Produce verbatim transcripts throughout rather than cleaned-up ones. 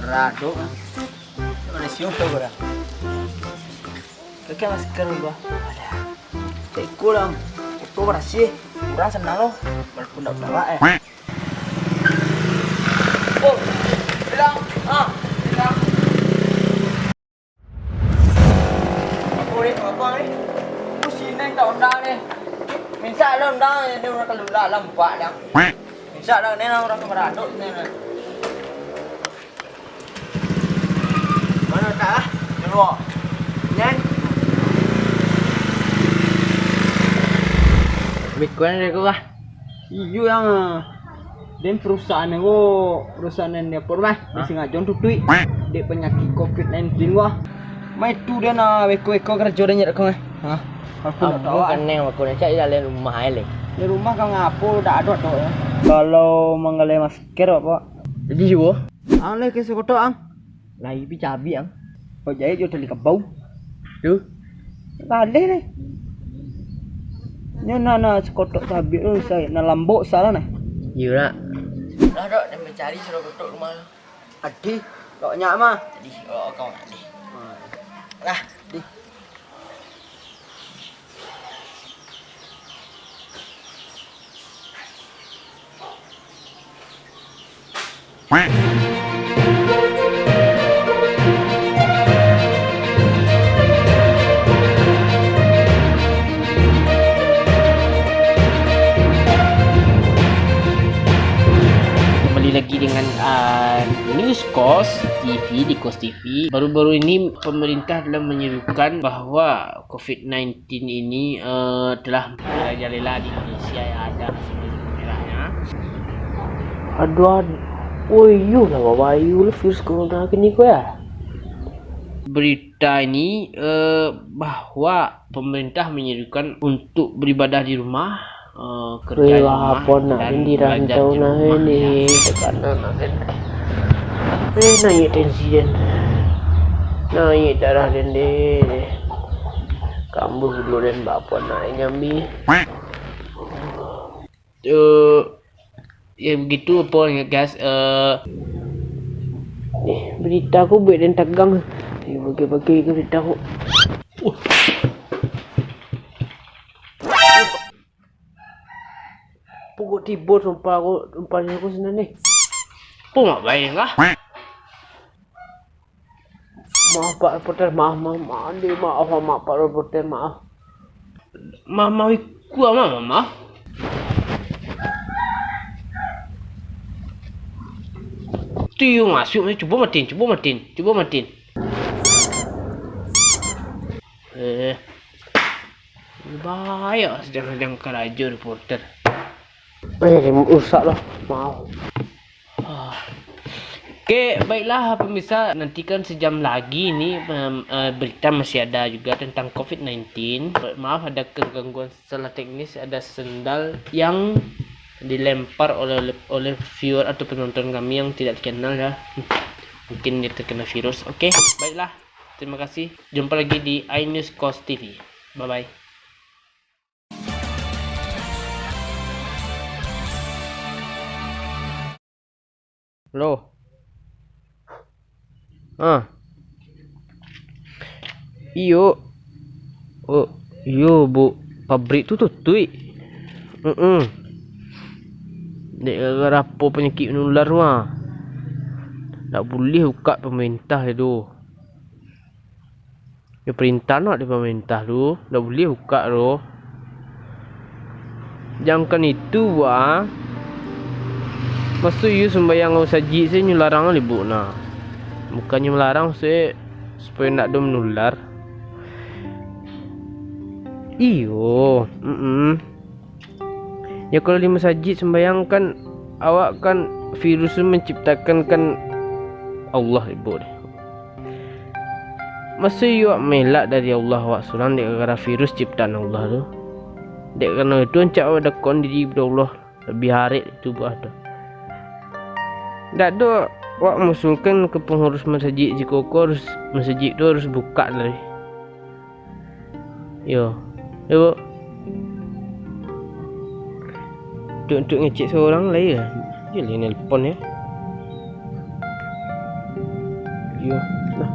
Radok. Mana siun tu, bro? Kakek masker dulu, ah. Alah. Cek iko lah. Foto barasiah. Urang sanang lo. Walaupun dak pelawak, eh. Oh, bilang. Ah, bilang. Apo ni? Apo ni? Aku sini tak undang ni. Minta lah undang ni, urang kaluar lah, lampak dah. Minta lah ni lah, urang ka Maradok ni lah. Mano tak lah? Keluar. Nyan. Bikuan dia ko lah. Iyo yang den perusahaan ko, perusahaan yang dia apo mah, disengajo tutuik dek panyakik covid nineteen wah. Mai tu dia na beko-beko karajo den nyo ko mah. Ha. Aku nak tahu ah. Kanai aku nak cari dalam rumah ai leh. Di rumah kau ngapo dak ado tu ya. Kalau manggaleh masker apa? Jadi juo. Ang leh ke sekotok ang. Lai pi cabiak ang. Kau jahit jo tali kabau. Tu. Laleh deh. Nyo na, na sekotok cabiak tu, sai, na lambok salah nah. Iyo nak. Lah dok, den mancari sudah kotok rumah tu. Adih, dok nyak mah. Adih, oh kau adih. Lah. Adih. Kembali lagi dengan, ah, News Kos T V di Kos T V. Baru-baru ini pemerintah telah menyerukan bahwa covid nineteen ini, eh, telah merajalela di Indonesia yang ada zona merahnya. Aduh, aduh. Oh iyo lah, babayu lah virus corona kini ko ya. Berita ini, eh, bahwa pemerintah menyerukan untuk beribadah di rumah, eh, kerja di rumah, apo nak dan di belajar rantau di nah rumah, ini, ya. Tekanan nak den. Eh, naik tensi den. Naik darah den deh. Kambuh dulu den, baapo nak nyambi. Eh, ya begitu apo ni, guys. Eh, eh, berita ko buek den tagang. Eh, bagi-bagi ke berita ko. Uh. Pokok tibo sumpah ko, sumpah ko sinan ni. Ko mak bae kah? Maaf, Pak Reporter, maaf, maaf, maaf, Andi, maaf, maaf, Pak Reporter, maaf. Maaf, maaf, ikua, maaf, maaf, maaf. Tu iyo masuak, cubo matiin, cubo matiin, cubo matiin. Eh. Baik, sadang-sadang karajo reporter. Eh, rusak lah. Maaf. Ah. Oke, baiklah pemirsa, nantikan sejam lagi ni, em, eh, berita masih ada juga tentang covid nineteen. Maaf ada kegangguan salah teknis, ada sendal yang dilempar oleh, oleh viewer atau penonton kami yang tidak dikenal ya. Mungkin dia terkena virus. Oke, baiklah. Terima kasih. Jumpa lagi di iNews Kos T V. Bye bye. Halo. Ah. Iyo. Oh, iyo, Bu. Pabrik tu tutuik. Heeh. Dek gara-gara apo panyakik manular tu ah. Dak buliah bukak pamarintah tu. Yo, perintah nak di pamarintah tu, dak buliah bukak tu. Jangan itu, Bu, ah. Masuak iyo sumbayang masajik se nyo larang libuk nah. Bukannyo malarang se supayo ndak do manular. Iyo, mm-mm. Ya, kalau di masajik sumbayang kan, awak kan, virus tu manciptakan kan Allah, ibu deh. Masuak iyo awak maelak dari Allah awak surang dek gara virus ciptaan Allah tu. Dek karano itu, ancak awak dakekkan diri dari Allah, labiah arek itu buah tu. Dak do awak musuhkan ke pengurus masajik jiko ko harus, masajik tu harus bukak lai. Yo. Yo, Bu. Untuk, untuk ngecek surang lai yo. Yo, lai nelpon yo. Iyo. Nah.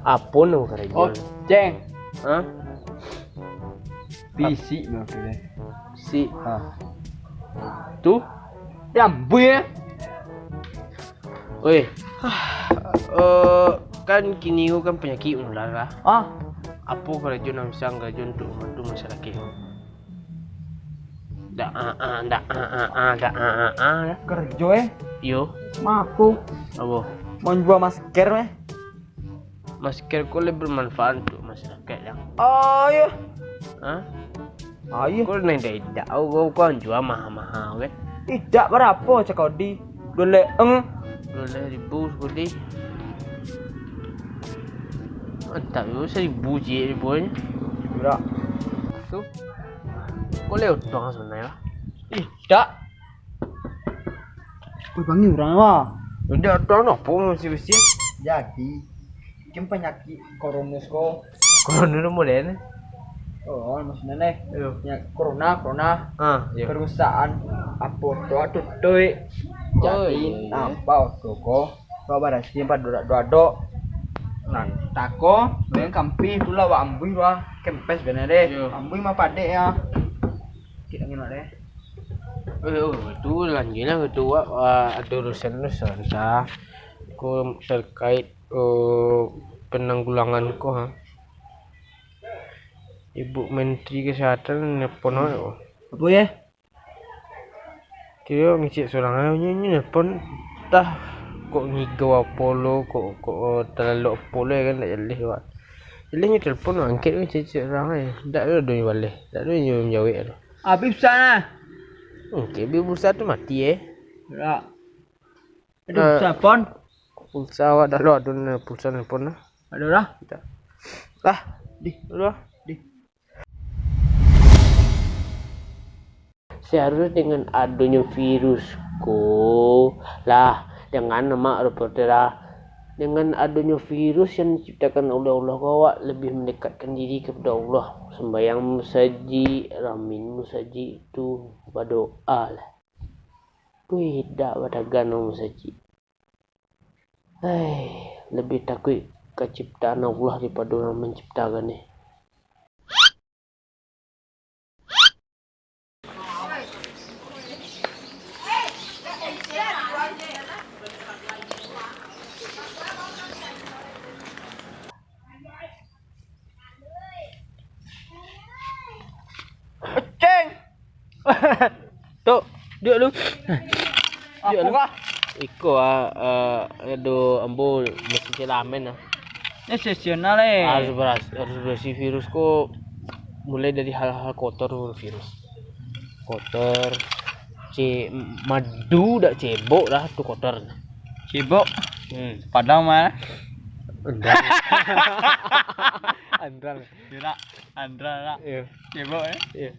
Apo namo karajo? Oh, Ceng. Hah? Fisik namo tu deh. Fisik. Ha. Tu? Diambuih, eh. Oi. Eh, kan kini ko kan panyakik manular lah. Ah. Apo karajo nan bisa karajo untuak mambantu masyarakaik? Dak, ah, ah, dak, ah, ah, ah, dak, ah, ah, ah, dak. Karajo, eh? Iyo. Mako. Apo? Manjua masker, eh? Masker ko lai bermanfaat untuak masyarakaik, Jang. Oh, iyo. Hah? Oh, iyo. Ko nan indak-indak, ko, ko jua maha-maha, kan? Indak barapo, cako di. Dua leh, eng. Dua leh ribu sakali. Mantap tu, saribu ciek ribuanyo. Berak. Tu. Ko lai untuang sabananyo lah. Indak. Woi, panggil urang, wah. Indak, urang apo masih-masih? Jadi, mungkin panyakik corona ko. Corona tu model ni? Oh, maksudnya ni. Iyo. Ya, corona, corona. Ah, iyo. Kerusakan apo tu, atutuik. Oh, jadi, iyo, iyo. Nampak tu ko. Kau barasiah pado dak ado. Nah, tako, main kampih tu lah, wak ambuih tu lah. Kempes bana deh. Iyo. Ambuih mah padek ya. Sikit angin wak deh. Eh, oh, tu lanjuik lah, tu wak, ah, ado urusan tu, sa-, sa-, ko terkait, eh, penanggulangan ko, ha. Ibu Menteri Kesehatan nelpon awak ko. Apo, yo? Kiro ngecek surang, ah, nyo, nyo nelpon, tah, kok ngigau apo lo, kok, kok, eh, talalok apo lo, kan, ndak jaleh, wak. Jaleh nyo telpon, angkek, ngecek surang, eh. Ndak ado nyo baleh, ndak ado nyo manjawek tu. Abih pulsa nah. Hmm, kek abih pulsa tu mati, eh. Yo. Ado, eh, pulsa pon? Pulsa awak dak lo ado, pulsa nelpon lah. Ado lah. Dah. Lah, di, ado lah. Di. Seharusnya dengan adonyo virus ko, lah, dengan nama reporter lah, dengan adonyo virus yang diciptakan oleh Allah ko, awak lebih mendekatkan diri kepada Allah, sembahyang musajik, ramin musajik tu, badoa lah. Wih, dak badagang urang musajik. Hai, lebih takuik ka ciptaan Allah daripado nan manciptakan ni. Ceng! Tok, duduak lu. Duduak lu. Apo kah? Iko, ah, eh, ado ambo masih celamen, ah. Ini sesional, eh. Harus beras-, harus bersih virus ko, mulai dari hal-hal kotor dulu virus. Kotor, ce-, madu dak cebok dah tu kotor. Cebok? Hmm. Padang mah. Andal. Andal. Yo dak? Andra lah. Iyo. Cebok, eh? Iyo.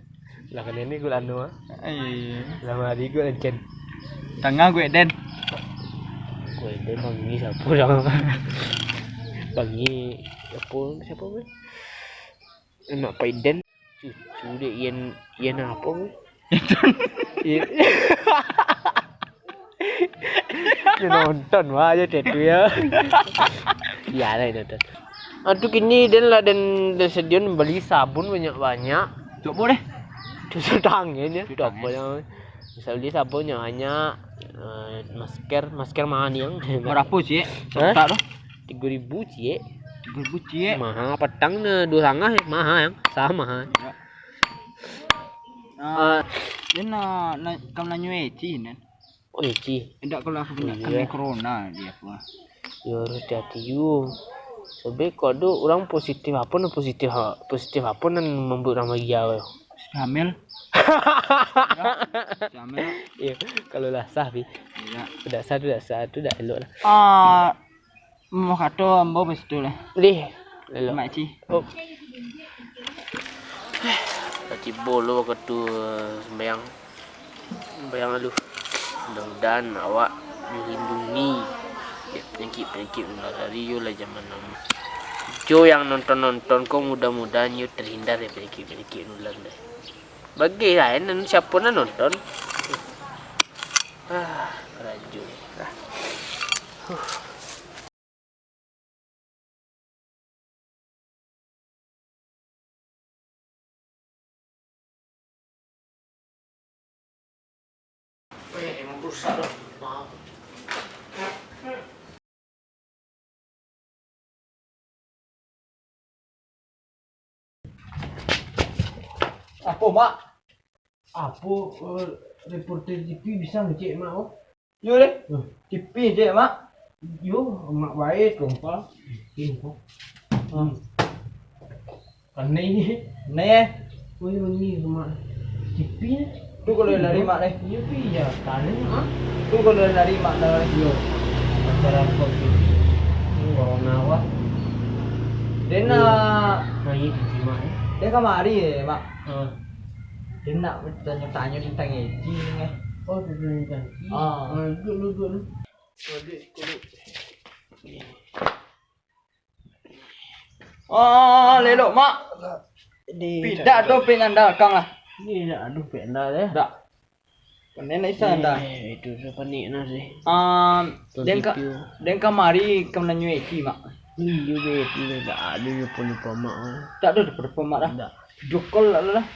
Lah, kini ko anu, ah. Iyo. Lah, mari ko lencen. Tangah ko Eden. Ko Eden panggil siapa dah? Panggil siapa, siapa, weh? Anak Pak Eden. Cucu dek Ian, Ian apa, weh? Iya. Yo nonton wah yo tu yo. Iyo lah nonton. Ah, tu kini den lah, den, den sadion bali sabun banyak-banyak. Cubo deh. Cuci tangan yo. Cuci tangan. Bisa bali sabun banyak-banyak. Eh, masker, masker maha nian. Barapo ciek? Hah? Sakotak tu? Tigo ribu ciek. Tigo ribu ciek. Maha, patang nah duo satangah, maha yang sama. Yo. Ah, den na-, na-, ka mananyo Eci, Nen. Oh, Eci. Indak, kalau aku kena, iyo, kena corona dia apa. Yo, harus hati-hati juo. Sabab kok ado urang positif apo nan positif, positif apo nan mambuek urang bahagia tu? Hamil. Yo, hamil. Iyo, kalau lah sah, Pi. Iyo. Dak sah tu dak sah, tu dak elok lah. Ah, Mau kato ambo basitu lah. Dih. Elok. Mak Ci. Oh. Lah tibo lo wakatu, eh, sembayang. Sembayang lu. Mudah-mudahan awak dilindungi dari penyakit-penyakit menular dari yo lah zaman lama. Yo, yang nonton-nonton ko, mudah-mudahan yo terhindar dari penyakit-penyakit nular deh. Bagai lah, eh, nan siapo nan nonton? Ah, karajo. Ah. Huh. Apo, Mak? Apo, eh, reporter T V bisa ngecek, Mak, oh? Yo, deh. Hmm. T V je, Mak. Yo, Mak bae tu, Mak. Ini, Mak. Hmm. Aneh. Aneh. Oh, ini, ini, Mak. T V ni. Tu kalau lari, Mak, deh. T V ya, paling, ah. Tu kalau lari, Mak, dah. Yo. Acara apa tu? Corona, wah. Dia nak. Nah, ini T V, Mak, eh. Dia kamari, eh, Mak. Ah. Dia nak tanyo-tanyo tentang Eci ni, eh. Oh, tentang Eci. Ah. Ah, duduk dulu, duduk dulu. Oh, lelok, Mak. Di Pida tu pin anda kang lah. Ni dak ado pin anda deh. Dak. Kena nak isa anda. Eh, itu tu panik nah sih. Um, Tuh den ka, gitu. Den kamari ka mananyo Eci, Mak. Iyo be, itu dak ado lupo-lupo Mak. Dak ado lupo-lupo Mak dah. Dak. Jokol lah lah.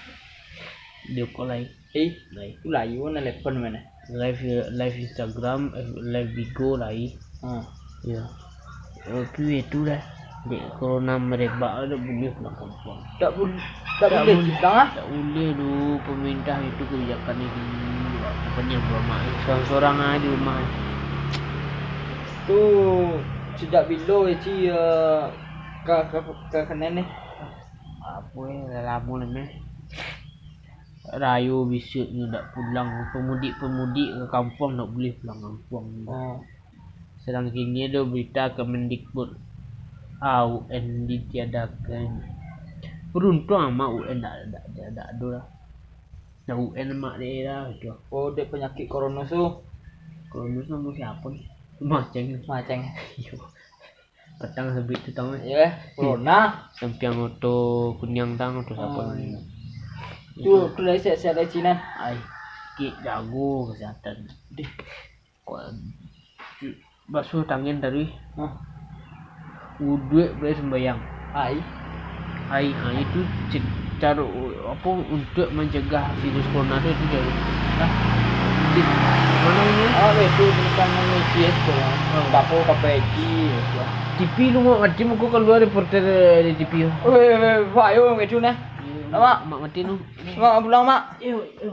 Jokol lai. Eh, lai. Ulayu nelepon mano? Live, live Instagram, eh, live Bigo lai. Ha. Yo. Tapi itu dah. Dek corona merebak, dak buliah pulang kampuang. Dak bul-, dak buliah pulang, ah? Dak buliah doh, pemerintah itu kebijakan itu. Pokoknya buat mak, sorang-sorang aja di rumah. Tu sejak bilo Eci, eh, ka, ka, ka kena ni? Apo eh, lah lamo lah meh. Rayo bisuak nyo dak pulang, pemudik-pemudik ka kampuang dak buliah pulang kampuang. Oh. Sadang kini ado berita Kemendikbud, ah, U N ditiadakan. Beruntung amat U N dak, dak, dak, dak ado lah. Dah U N mak daerah tu. Oh, dek penyakit corona tu. Corona tu namo siapo ni? Maceng. Maceng. Iyo. Petang sabik tu tang, eh. Iyo, corona. Sampiang oto kuniang tang, oto siapo ni? Tu, tu lai sehat-sehat lai Cina. Ai, kik jago kesehatan. Deh. Kok basuh tangan taruih. Hah? Wuduak, baru sumbayang. Ai. Ai, ha, itu ce-, caro, apo, untuak mancegah virus corona tu, itu caro. Hah? Di, mano ini? Ah, itu tentang P S tu lah. Oh. Bapo ka P J tu. T V lu mau mati, muko kalua reporter di T V. Weh, weh, weh, ayo, itu nah. Iyo, Mak. Mak mati tu. Mak, pulang, Mak. Iyo, iyo.